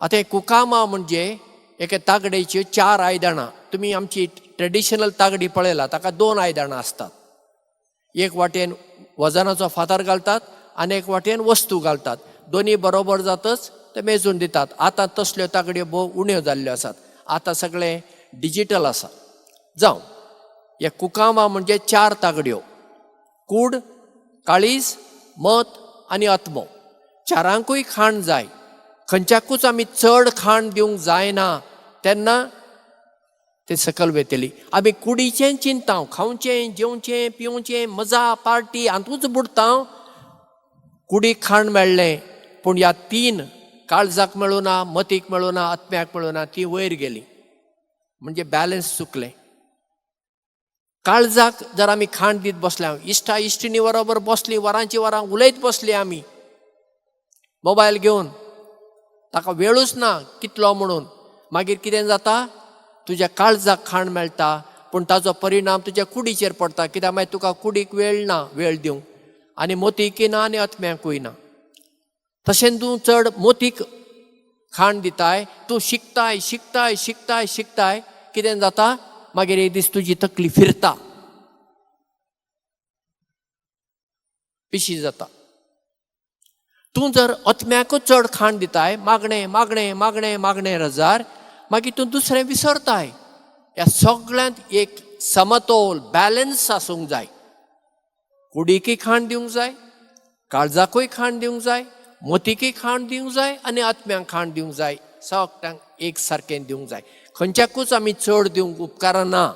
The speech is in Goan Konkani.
आतां हें कुकामा म्हणजे एके तागडेच्यो 4 आयदणां. तुमी आमची ट्रेडिशनल तागडी पळयला, ताका 2 आयदणां आसतात. एक वाटेन वजनाचो फातर घालतात आनी एक वाटेन वस्तू घालतात. दोनी बरोबर जातच ते मेजून दितात. आतां तसल्यो तागड्यो भोव उण्यो जाल्ल्यो आसात. आतां सगळें डिजीटल आसा. जावं, हे कुकामा म्हणजे 4 तागड्यो, कूड, काळीज, मत आनी आत्मो. चारांकूय खाण जाय. खंयच्याकूच आमी चड खाण दिवंक जायना, तेन्ना ते सकल वेतली. आमी कुडीचें चिंता, खावचें, जेवचें, पिवचें, मजा, पार्टी हातूंच बुडटा. कुडीक खाण मेळ्ळें, पूण ह्या 3 काळजाक मेळूना, मतीक मेळूना, आत्म्याक मेळूना, ती वयर गेली म्हणजे बॅलन्स चुकलें. काळजाक जर आमी खाण दीत बसल्या, इश्टा इश्टिणी बरोबर बसली, वरांची वरां उलयत बसली आमी मोबायल घेवन, ताका वेळूच ना कितलो म्हणून. मागीर कितें जाता, तुज्या काळजाक खाण मेळटा, पूण ताजो परिणाम तुज्या कुडीचेर पडटा. कित्याक मागीर तुका कुडीक वेळ ना, वेळ दिवंक, आनी मोतीकय ना आनी आत्म्याकूय ना. तशें तूं चड मोतीक खाण दिताय, तूं शिकताय शिकताय शिकताय शिकताय, कितें जाता मागीर एक दीस तुजी तकली फिरता, पिशी जाता. तूं जर आत्म्याकूच चड खाण दिताय, मागणें मागणें मागणें मागणें रजार, मागीर तूं दुसरें विसरताय. ह्या सगळ्यांत एक समतोल, बॅलन्स आसूंक जाय. कुडीकय खाण दिवंक जाय, काळजाकूय खाण दिवंक जाय, मोतीकय खाण दिवंक जाय आनी आत्म्यांक खाण दिवंक जाय. सगळ्यांक एक सारकें दिवंक जाय. खंयच्याकूच आमी चड दिवंक उपकारना.